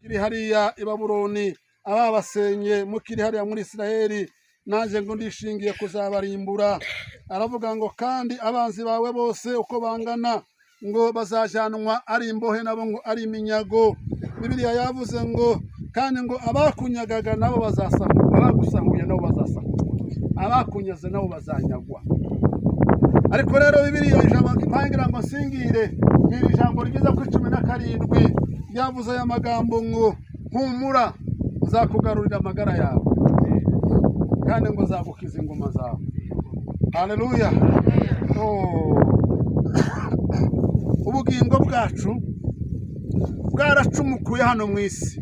Mukiri hariya i Babuloni, ababasenye mukiri hariya muri Isiraheli, nanjye ngo ndishingiye kuzabarimbura. Aravuga ngo kandi abanzi bawe bose uko bangana ngo bazajyanwa ari imbohe, nabo ngo ari iminyago. Bibiliya yavuze ngo kandi ngo abakunyagaga nabo bazasahurwa, abagusahuye nabo bazasahurwa, abakunyaze nabo bazanyagwa. Ariko rero Bibiliya, ijambo mpangira ngo nsingire ni iri jambo rigeze kuri 17, ryavuze aya magambo ngo: "Humura, nzakugarurira amagara yawe, kandi ngo nzagukiza inguma zawe." Haleluya! Oh. Ubugingo bwacu bwaracumukuye hano mu isi,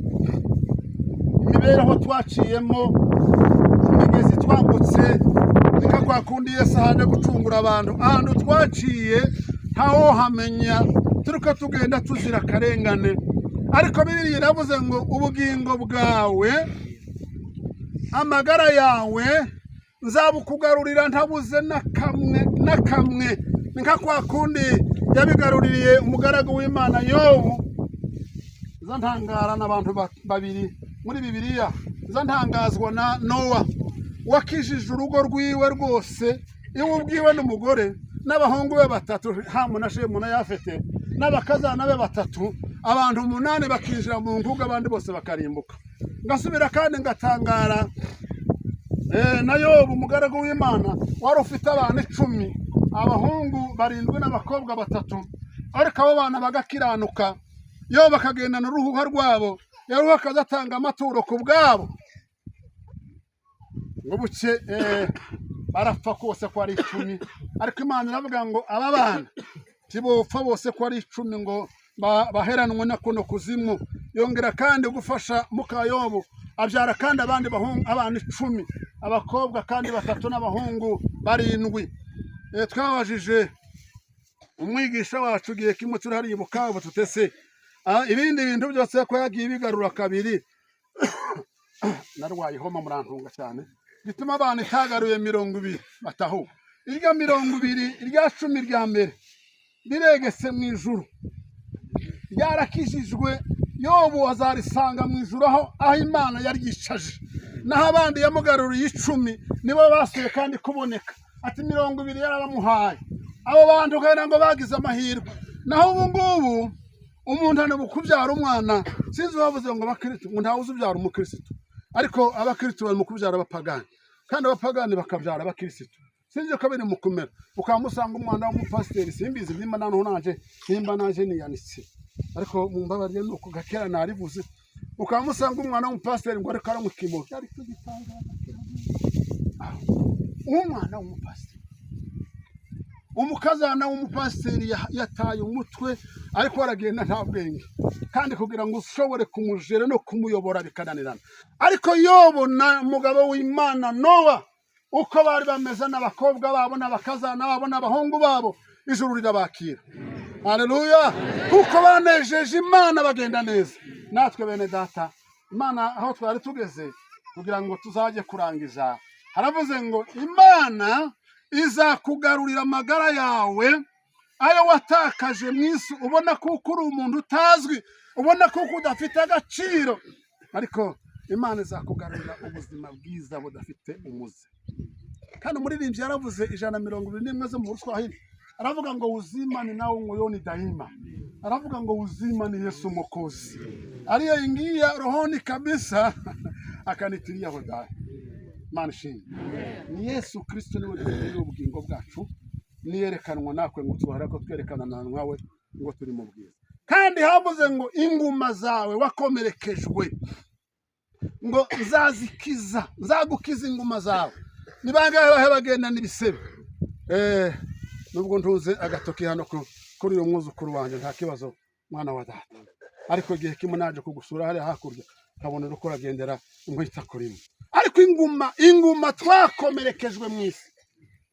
imibereho twaciyemo, imigezi twambutse, ni nka kwa kundi Yesu ahaje gucungura abantu. Ahantu twaciye ntawohamenya, turiko tugenda tuzira akarengane. Ariko Bibiliya iravuze ngo ubugingo bwawe, amagara yawe, nzabukugarurira ntabuze na kamwe na kamwe. Ni nka kwa kundi yabigaruririye umugaragu w'Imana Yobu. Nza ntangara n'abantu babiri muri Bibiliya. Nza ntangazwa na Nowa wakijije urugo rwiwe rwose, iwe ubwiwe n'umugore n'abahungu be batatu, Hamu na Shemu na Yafete, n'abakazana be batatu, abantu umunani bakinjira mu nkuga, abandi bose bakarimbuka. Ngasubira kandi ngatangara na Yobu, umugaragu w'Imana wari ufite abana 10, abahungu barindwi n'abakobwa batatu, ariko abo bana bagakiranuka, yo bakagendana uruhuha rwabo, yaruha akazatanga amaturo ku bwabo. Ngo buke barapfa kose ko ari 10. Ariko Imana iravuga ngo aba bana ntibopfa bose ko ari 10 ngo baheranwe na kuno kuzimu. Yongera kandi gufasha muka Yobu, abyara kandi abandi bahungu, abana 10, abakobwa kandi batatu n'abahungu barindwi. Twabajije umwigisha wacu igihe kimwe turi hariya i Bukavu, tutese ibindi bintu byose ko yagiye bigarura kabiri, narwaye ihoma murantunga cyane, bituma abana itagaruye 20 batahu irya 20, irya 10 rya mbere riregetse mu ijuru, ryarakijijwe. Yobu azarisanga mu ijuru aho Imana yaryicaje. Naho abandi yamugaruriye 10 nibo basuye kandi kuboneka, ati 20 yarabamuhaye. Abo bantu ukagira ngo bagize amahirwe. Naho ubu ngubu umuntu ari kubyara umwana, sinzi uwavuze ngo abakirisitu ngo ntawe uzi ubyara umukirisitu, ariko abakirisitu bari mu kubyara abapagani, kandi abapagani bakabyara abakirisitu. Sinzi ko biri mu kumera, ukaba musanga umwana w'umupasiteri. Simbizi nimba noneho naje, nimba naje niyanitse, ariko mumbabarire nuko gakera narivuze. Ukaba musanga umwana w'umupasiteri ngo ariko aranywa ikimogi, ariko igitangaza, umwana w'umupasiteri, umukazana w'umupasiteri yataye umutwe, ariko aragenda nta bwenge, kandi kugira ngo ushobore kumujera no kumuyobora bikananirana. Ariko Yobu na mugabo w'Imana Nowa, uko bari bameze, n'abakobwa babo n'abakazana babo n'abahungu babo, ijuru rirabakira. Haleluya! Kuko banejeje Imana, bagenda neza. Natwe bene data, Imana aho twari tugeze kugira ngo tuzajye kurangiza, haravuze ngo Imana izakugarurira amagara yawe, ayo watakaje mu isi, ubona kuko uri umuntu utazwi, ubona kuko udafite agaciro, ariko Imana izakugarurira ubuzima bwiza budafite umuze. Kandi umuririmbyi yaravuze, 121 zo mu Ruswahili, aravuga ngo "Uzima ninao moyoni daima." Aravuga ngo "Uzima ni Yesu Mwokozi aliyeingia rohoni kabisa akanitilia hodari." Imana ishimwe. Ni Yesu Kristo, niwe dufite ubugingo bwacu. Niyerekanwa natwe ngo tubahora ko twerekana na nkawe ngo turi mu bwiza. Kandi havuze ngo inguma zawe wakomerekejwe ngo nzazikiza, nzagukiza inguma zawe. Ni bangahe bahe bagenda n'ibisebe? Nubwo ntuze agatoki hano kuri uyu mwuzukuru wanjye, nta kibazo, mwana wa data, ariko igihe kimwe naje kugusura hariya hakurya, nkabona uriko uragendera inkweto kurimo. Ariko inguma twakomerekejwe mu isi,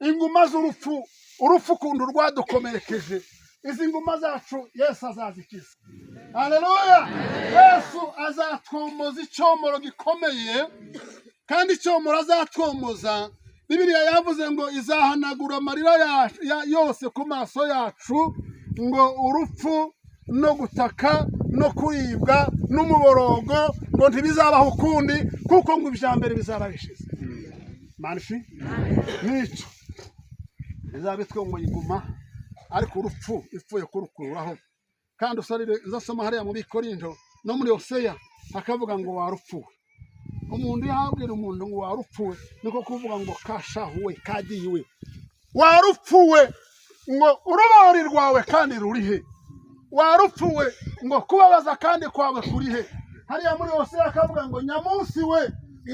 inguma z'urupfu, urupfu ukuntu rwadukomerekeje, izi nguma zacu Yesu azazikiza. Haleluya! Yesu azatwomoza icyomoro gikomeye, kandi icyomoro azatwomoza, Bibiliya yavuze ngo izahanagura amarira yose ku maso yacu, ngo urupfu no gutaka. No kuribwa n'umuborogo ngo ntibizabaho ukundi, kuko ngo ibya mbere bizaba bishize. Manifi nicyo izaba ngo iguma, ariko urupfu ipfuye kurukuraho. Kandi usarire nzasoma hariya muri Korinto no muri Hoseya, hakavuga ngo warupfuwe. Umuntu yahabwira umuntu ngo warupfuwe, niko kuvuga ngo kashahuwe, kagiwe, warupfuwe, ngo urubari rwawe kandi rurihe? Warupfuwe, ngo kubabaza kandi kwawe kuri he? Hariya muri Hoseya akavuga ngo nyamunsi we,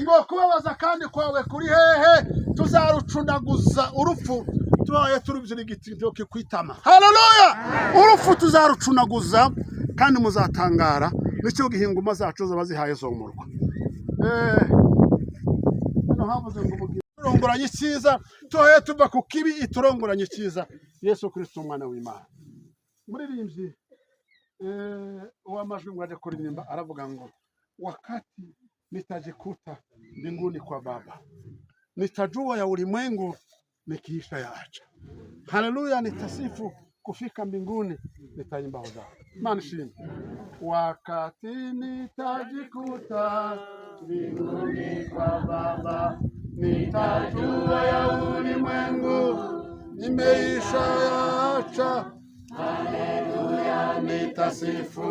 ngo kubabaza kandi kwawe kuri hehe? Tuzarucunaguza urupfu, tubaye turubyira igiti kikwitama. Haleluya! Urupfu tuzarucunaguza kandi muzatangara. Nicyo gihe inguma zacu zaba zihaye zomorwa. Hano havuze ngo ubugingo turongoranye icyiza, tuhaye tuva ku kibi, iturongoranye icyiza, Yesu Kirisito umwana w'Imana. Muririmbyi uw'amajwi ngo aje kuririmba aravuga ngo: "Wakati nitajikuta mbinguni kwa Baba, nitajua ya ulimwengu nikiisha yaacha. Haleluya, nitasifu kufika mbinguni, nitaimba hosana." Imana ishimwe. Wakati nitajikuta mbinguni kwa Baba, nitajua ya ulimwengu nimeisha yaacha. Haleluya, nitasifu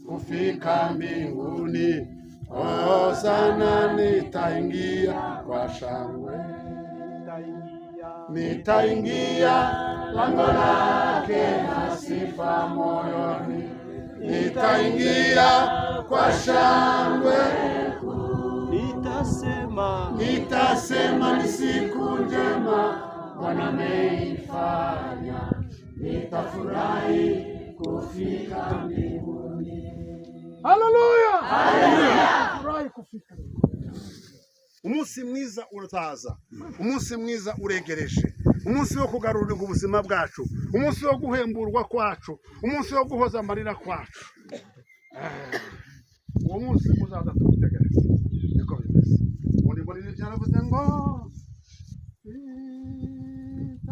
kufika mbinguni, hosana nitaingia kwa shangwe, nitaingia lango lake na sifa moyoni, nitaingia kwa shangwe. Nitasema, Nitasema ni siku njema Bwana ameifanya, nitafurahi kufika mbinguni. Haleluya! Furahi kufika mbinguni. Umunsi mwiza uraza, umunsi mwiza uregereje, umunsi wo kugarurirwa ubuzima bwacu, umunsi wo guhemburwa kwacu, umunsi wo guhoza amarira kwacu. Uwo munsi uzaza tuwutegereze, niko bimeze. Ubundi muri byaravuze ngo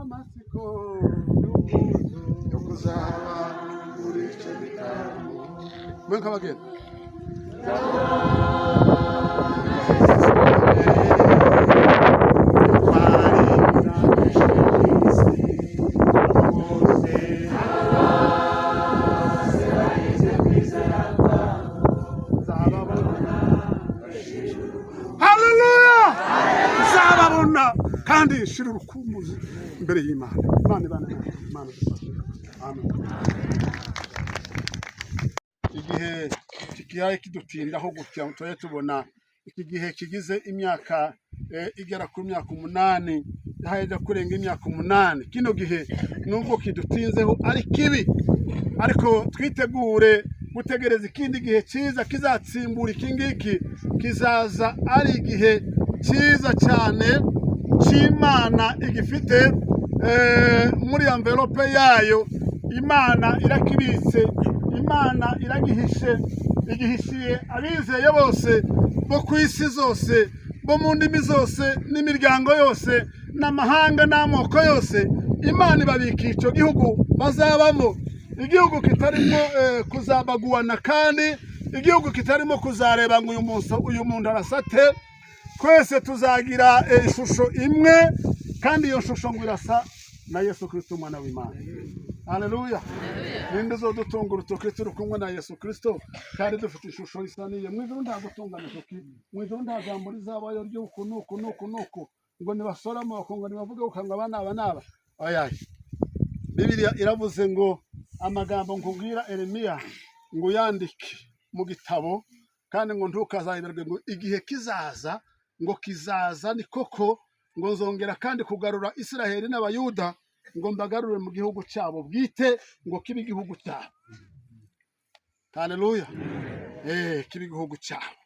amatsiko yo kuzaba muri icyo gitaramo mwe nk'abagenda. Haleluya! Nzababona kandi nshira urukumbuzi imbere y'Imana. Imana ibane namwe. Imana idufashe. Amen. Igihe kikiyaye kidutindaho gutya, tujye tubona iki gihe kigize imyaka igera ku myaka 8, hajya kurenga imyaka 8. Kino gihe nubwo kidutinzeho ari kibi, ariko twitegure gutegereza ikindi gihe cyiza kizatsimbura iki ngiki. Kizaza ari igihe cyiza cyane cy'Imana igifite muri enveloppe yayo. Imana irakibitse, Imana iragihishe, igihishiye abizeye bose bo ku isi zose, bo mu ndimi zose n'imiryango yose n'amahanga n'amoko yose. Imana ibabika icyo gihugu bazabamo, igihugu kitarimo kuzabaguana, kandi igihugu kitarimo kuzareba ngo uyu munsi uyu muntu arasate. Twese tuzagira ishusho imwe, kandi iyo shusho ngo irasa na Yesu Kirisito umwana w'Imana. Haleluya! Ninde uzodutunga urutoki turi kumwe na Yesu Kirisito kandi dufite ishusho isa n'iye? Mu ijuru nta gutungana intoki, mu ijuru nta jambo rizabayo ry'uku n'uku n'uku n'uku, ngo nibasore amoko, ngo nibavuge ngo aba n'aba n'aba. Oyaye, Bibiliya iravuze ngo amagambo nkubwira Eremiya ngo uyandike mu gitabo, kandi ngo ntukazayoberwe, ngo igihe kizaza, ngo kizaza ni koko, ngo nzongera kandi kugarura Israheli n'Abayuda, ngo mbagarure mu gihugu cyabo bwite, ngo kibe igihugu cyabo. Haleluya! Kibe igihugu cyabo.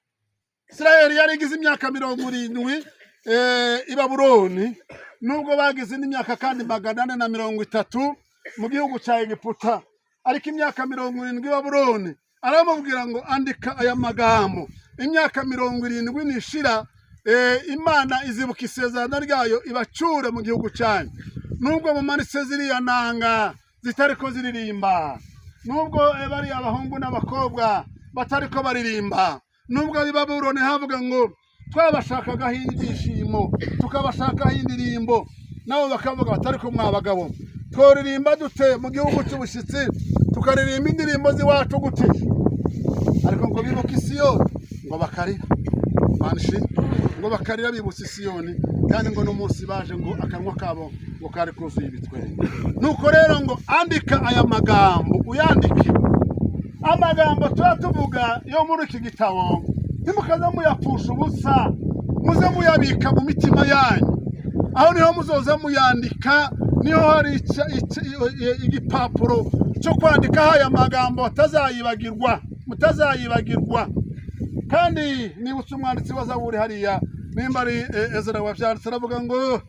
Israheli yari igize imyaka 70 i Babuloni, nubwo bagize n'imyaka kandi 430 mu gihugu cya Egiputa, ariko imyaka 70 i Babuloni. Aramubwira ngo andika aya magambo, imyaka 70 nishira, Imana izibuka isezerano ryayo, ibacyure mu gihugu cyanyu. Nubwo mumanitse ziriya nanga zitari ko ziririmba, Nubwo bariya abahungu n'abakobwa batari ko baririmba, nubwo ab'i Babuloni havuga ngo twabashakagaho ibyishimo, tukabashakaho indirimbo, nabo bakavuga batari ko mwa bagabo, tworirimba dute mu gihugu cy'ubushyitsi, tukaririmba indirimbo z'iwacu gute? Ariko ngo bibuke Isiyoni, ngo bakarira. Imana ishimwe. Ngo bakarira bibutse Isiyoni, kandi ngo n'umunsi baje ngo akanwa kabo ngo kari kuzuye ibitwenge. Nuko rero ngo andika aya magambo, uyandike. Amagambo tuba tuvuga yo muri iki gitabo, ntimukaze muyapfusha ubusa, muze muyabika mu mitima yanyu. Aho niho muzoza muyandika, niho hari igipapuro cyo kwandikaho aya magambo atazayibagirwa, mutazayibagirwa. Kandi nibutse umwanditsi wa Zaburi hariya, nimba ari Ezra wabyanditse, aravuga ngo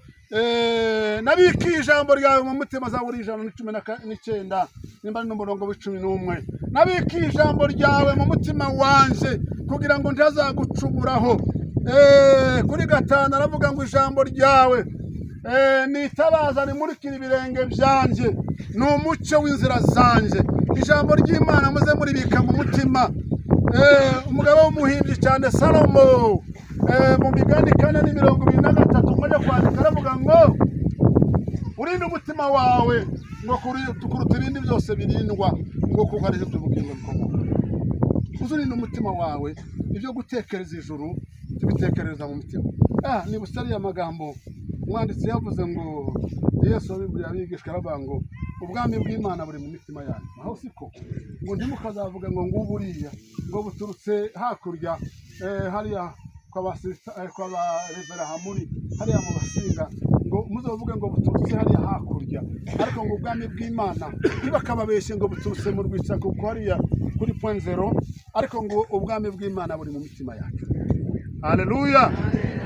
nabikiye ijambo ryawe mu mutima. Zaburi 119, nimba ari n'umurongo wa 11: nabikiye ijambo ryawe mu mutima wanje kugira ngo ntazagucumuraho. Kuri 5 aravuga ngo ijambo ryawe ni itabaza rimurikira ibirenge byanjye, ni umucyo w'inzira zanjye. Ijambo ry'Imana muze muribika mu mutima. Umugabo w'umuhimbyi cyane Salomo, mu Migani 4:23, mujya kwandika, aravuga ngo urinde umutima wawe ngo kuruta ibindi byose birindwa, ngo kuko ari byo ubugingo bikomoka. Uzurinde umutima wawe, ibyo gutekereza ijuru tubitekereza mu mutima. Nibutse ariya magambo umwanditsi yavuze ngo Yesu wabibwiye abigishwa, aravuga ngo ubwami bw'Imana buri mu mitima yanyu. Aho siko ngo ntimukazavuge ngo ngubu buriya ngo buturutse hakurya, hariya kwa ba kwa ba revera hamuri hariya mu Basinga, ngo muzovuge ngo buturutse hariya hakurya. Ariko ngo ubwami bw'Imana ntibakababeshye ngo buturutse mu Rwitsa, kuko hariya kuri point zero. Ariko ngo ubwami bw'Imana buri mu mitima yacu. Haleluya!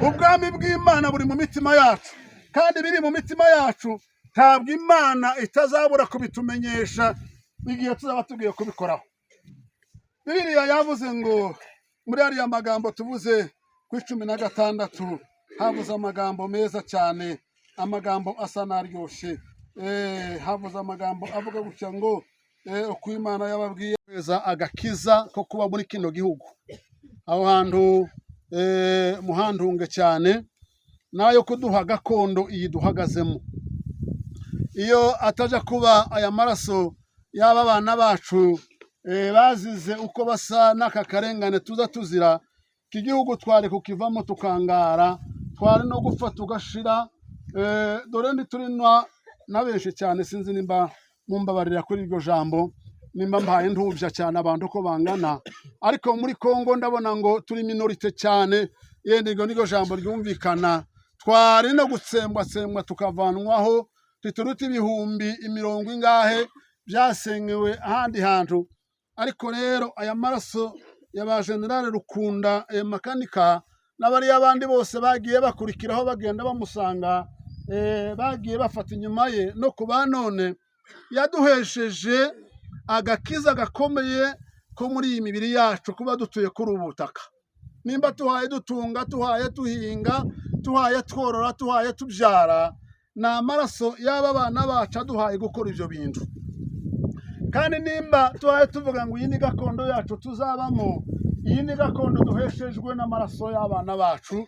Ubwami bw'Imana buri mu mitima yacu, kandi biri mu mitima yacu ntabwo Imana itazabura kubitumenyesha igihe tuzaba tugiye kubikoraho. Bibiliya yavuze ngo muri ariya magambo tuvuze ku 16, havuze amagambo meza cyane, amagambo asa n'aryoshye. Havuze amagambo avuga gutya ngo uko Imana yababwiye agakiza ko kuba muri kino gihugu. Aho hantu muhandunge cyane, nayo kuduha gakondo iyi duhagazemo. Iyo ataja kuba aya maraso y'aba bana bacu bazize uko basa n'aka karengane tuza tuzira, iki gihugu twari kukivamo tukangara, twari no gupfa tugashira. Dore ntituri na benshi cyane, sinzi nimba mumbabarira kuri iryo jambo, nimba mbaye ntubya cyane abantu uko bangana, ariko muri Kongo ndabona ngo turi minorité cyane. Yenda iryo niryo jambo ryumvikana. Twari no gutsembwatsembwa tukavanwaho, ntituruta ibihumbi imirongo ingahe byasengewe ahandi hantu. Ariko rero aya maraso ya ba Generale Rukunda, Makanika, n'abariya abandi bose bagiye bakurikiraho bagenda bamusanga, bagiye bafata inyuma ye no ku ba none, yaduhesheje agakiza gakomeye ko muri iyi mibiri yacu kuba dutuye kuri ubu butaka. Nimba tuhaye dutunga, tuhaye duhinga, tuhaye tworora, tuhaye tubyara, ni amaraso y'aba bana bacu aduhaye gukora ibyo bintu. Kandi nimba tuhaye tuvuga ngo iyi ni gakondo yacu tuzabamo, iyi ni gakondo duheshejwe n'amaraso y'abana bacu,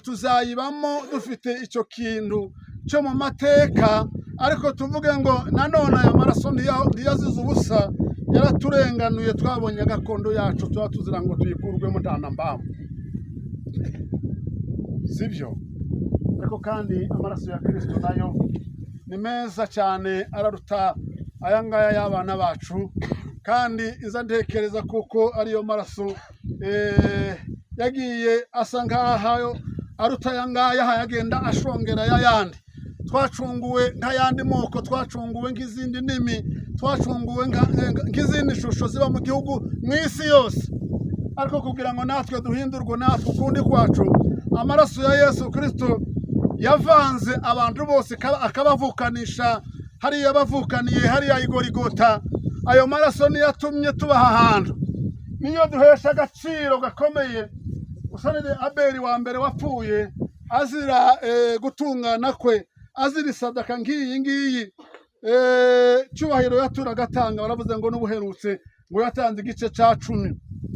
tuzayibamo dufite icyo kintu cyo mu mateka. Ariko tuvuge ngo nanone aya maraso ntiyazize ubusa, yaraturenganuye, twabonye gakondo yacu tuba tuzira ngo tuyikurwemo nta na mpamvu, sibyo? Ariko kandi amaraso ya Kirisito nayo ni meza cyane, araruta aya ngaya y'abana bacu. Kandi iza ntekereza kuko ariyo maraso yagiye asa nk'aho aruta aya ngaya, agenda ashongera ayandi. Twacunguwe nk'ayandi moko, twacunguwe nk'izindi ndimi, twacunguwe nk'izindi shusho ziba mu gihugu, mu isi yose. Ariko kugira ngo natwe duhindurwe, natwe ukundi kwacu, amaraso ya Yesu Kirisito yavanze abantu bose akabavukanisha hariya bavukaniye hariya igorigota. Ayo maraso niyo atumye tuba aha hantu, niyo duhesha agaciro gakomeye. Usanire Abeli wa mbere wapfuye azira gutungana kwe, azira isadaka nk'iyi ngiyi. Cyubahiro yaturaga atanga, baravuze ngo n'ubuherutse ngo yatanze igice cya 10,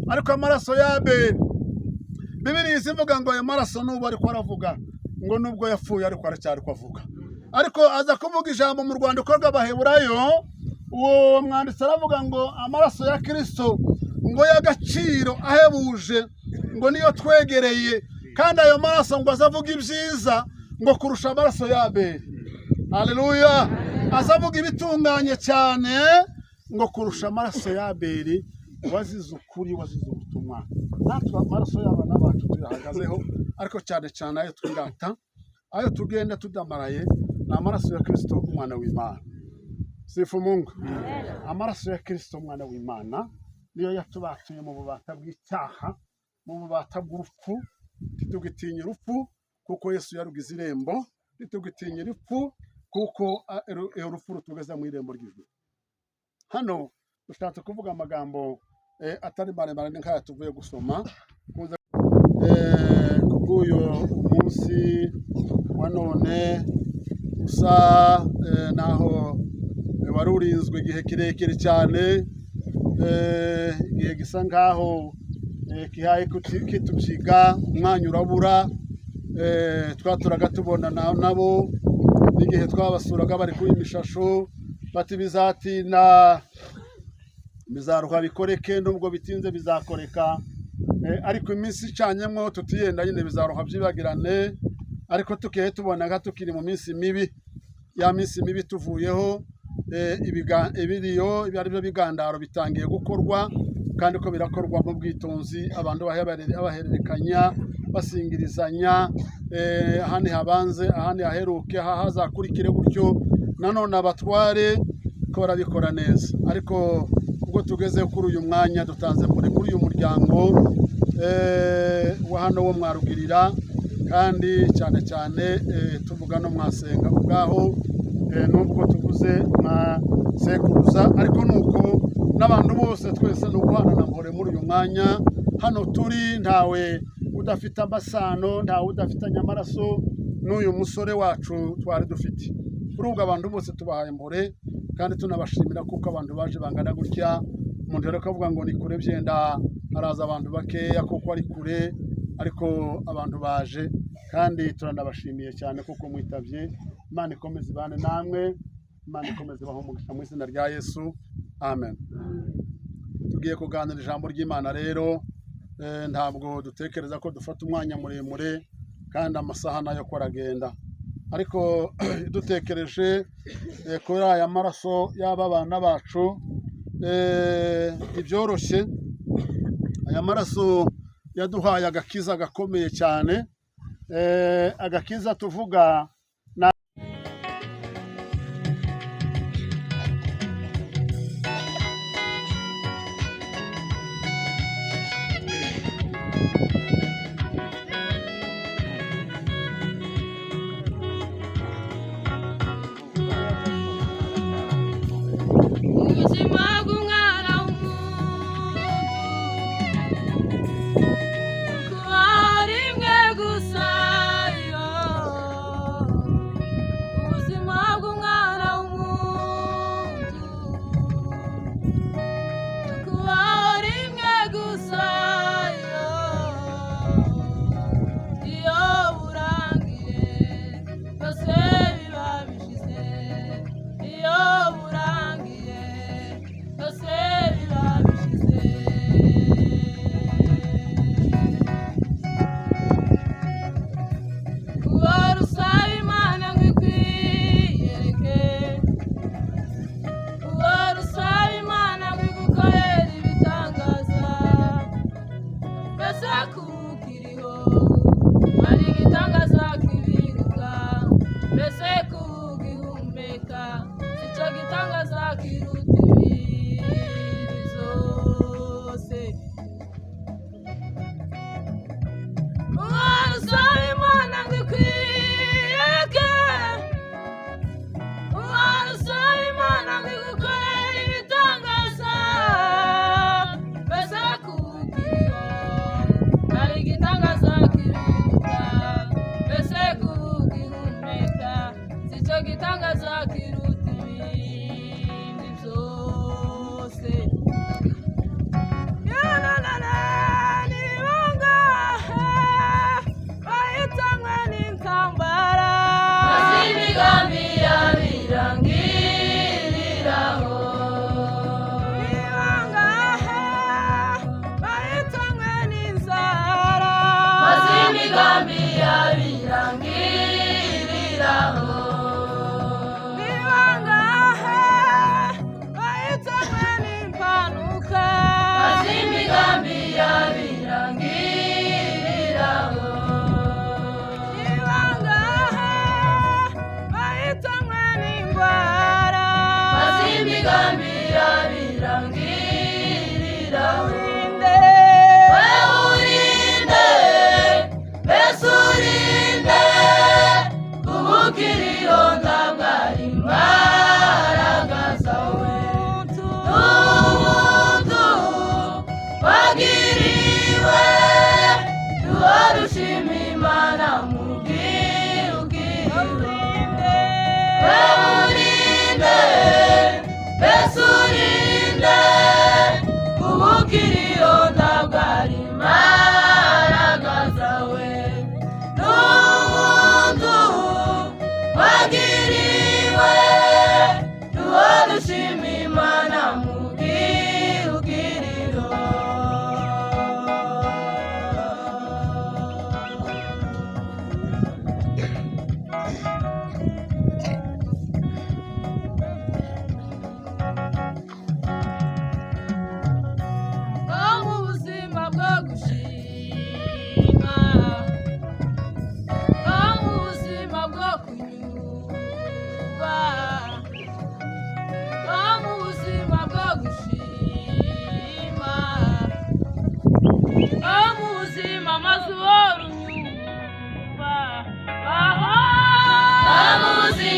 ariko amaraso ya Abeli, Bibiliya ivuga ngo ayo maraso n'ubu ariko aravuga, ngo nubwo yapfuye ariko aracyari ko avuga. Ariko aza kuvuga ijambo mu rwandiko rw'Abaheburayo, uwo mwanditsi aravuga ngo amaraso ya Kirisito ngo y'agaciro ahebuje ngo niyo twegereye, kandi ayo maraso ngo azavuga ibyiza ngo kurusha amaraso ya Abeli. Haleluya! Azavuga ibitunganye cyane ngo kurusha amaraso ya Abeli wazize ukuri, wazize ubutumwa. Natwe amaraso y'abana bacu tuyahagazeho, ariko cyane cyane ayo twirata, ayo tugenda tudamaraye, ni amaraso ya Kirisito umwana w'Imana. Sifa Mungu. Amaraso ya Kirisito umwana w'Imana niyo yatubatuye mu bubata bw'icyaha, mu bubata bw'urupfu. Ntitugitinya urupfu kuko Yesu yarugize irembo. Ntitugitinya urupfu kuko urupfu rutugeza mu irembo ry'ijuru. Hano dushatse kuvuga amagambo atari maremare, ni nk'aya tuvuye gusoma. Kubw'uyu munsi wa none usa naho wari urinzwe igihe kirekire cyane, igihe gisa nkaho kihaye kitubyiga, umwanya urabura. Twaturaga tubonana nabo n'igihe twabasuraga bari kuri imishasho, bati bizatinda bizaruha bikoreke, nubwo bitinze bizakoreka. Ariko iminsi icanyemwo tutiyenda nyine bizaruha byibagirane, ariko tukihe tubona nka tukiri mu minsi mibi, ya minsi mibi tuvuyeho, ibiriyo ibyo ari byo bigandaro bitangiye gukorwa, kandi ko birakorwa mu bwitonzi, abantu bahererekanya, basingirizanya, ahandi habanze, ahandi haheruke, hazakurikire gutyo. Nanone abatware ko barabikora neza, ariko ubwo tugeze kuri uyu mwanya dutanze muri kuri uyu muryango wa hano wo mwarugirira, kandi cyane cyane tuvuga no mwasenga ubwaho, nubwo tuvuze mwa sekuruza, ariko nuko n'abantu bose twese ni uguhanana mpore muri uyu mwanya. Hano turi ntawe udafite amasano, ntawe udafitanye amaraso n'uyu musore wacu twari dufite. Kuri ubwo abantu bose tubahaye mpore, kandi tunabashimira kuko abantu baje bangana gutya. Umuntu rero akavuga ngo ni kure, byenda haraza abantu bakeya kuko ari kure, ariko abantu baje kandi turanabashimiye cyane kuko mwitabye. Imana ikomeze ibane namwe, Imana ikomeze ibahe umugisha mu izina rya Yesu, amen. Tugiye kuganira ijambo ry'Imana rero, ntabwo dutekereza ko dufata umwanya muremure, kandi amasaha nayo ko aragenda, ariko dutekereje kuri aya maraso y'aba bana bacu, ntibyoroshye. Aya maraso yaduhaye agakiza gakomeye cyane, agakiza tuvuga. Ubuzima bw'umwana w'umuntu kuba rimwe gusa, yo.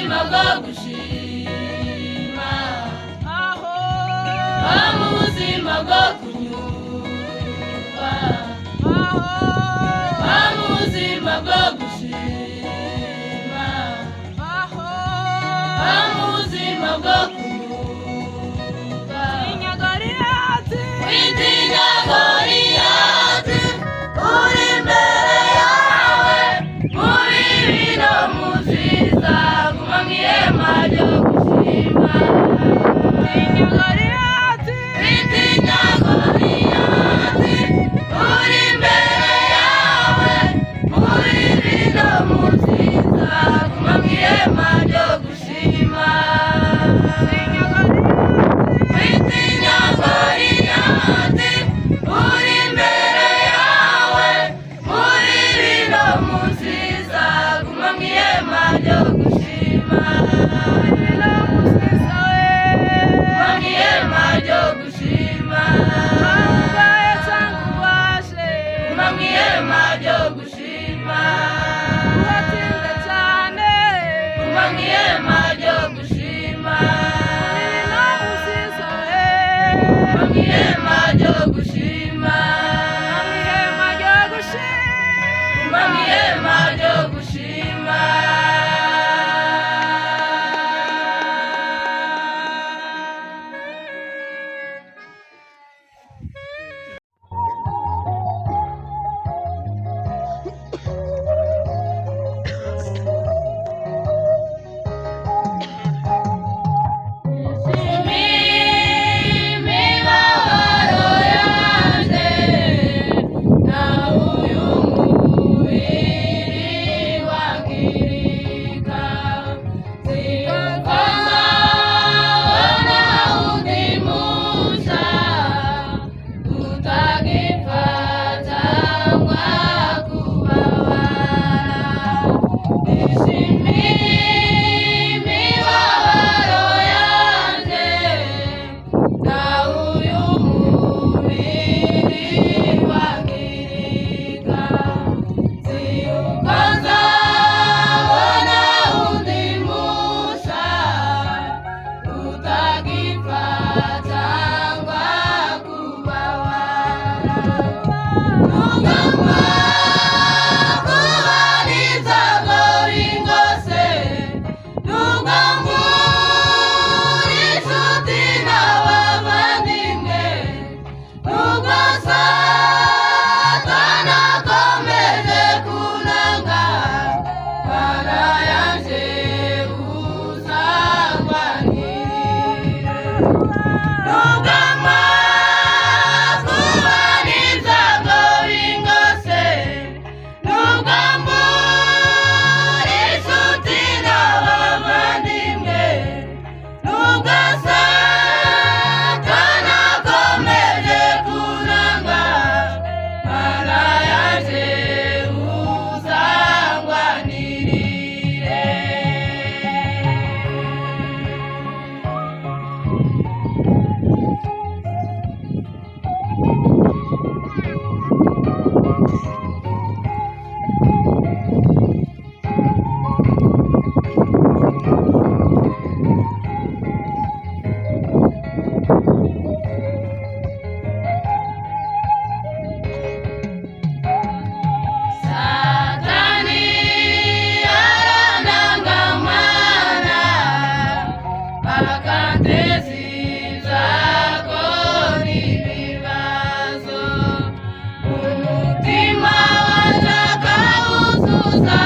buzima bwo gushima, ba mu buzima bwo kunyurwa, ba mu buzima bwo gushima, ba mu buzima bwo kunyurwa. Witinya Goliyati, uri imbere yawe, mu bibi no mu byiza, guma mu ihema ryo gushima. Witinya Goliyati, uri imbere yawe, mu bibi no mu byiza, guma mu ihema ryo gushima. Witinya Goliyati, uri imbere yawe, mu bibi no mu byiza, guma mu ihema ryo gushima. Guma mu ihema ryo gushima. Guma mu ihema ryo gushima. Guma mu ihema ryo gushima. Guma mu ihema ryo gushima. Guma mu ihema ryo gushima. Imibabaro yanjye na uyu mubiri wangirika, sinzabona undi mushya utagipfa cyangwa kubabara. Nishimiye imibabaro yanjye na uyu mubiri wangirika, nzi nzabona undi mushya utagipfa cyangwa kubabara. Rugamba kuba n'ibyago bingose, rugamba uri inshuti n'abavandimwe, nubwo Satani akomeje kunanga, Mana yanjye uzangwanirire. Rugamba kuba n'ibyago bingose, rugamba uri inshuti n'abavandimwe, nubwo Satani akomeje kunanga, Mana yanjye uzangwanirire. Satani aranangamana, akanteza ibyago n'ibibazo, umutima wanjye akawuzuza.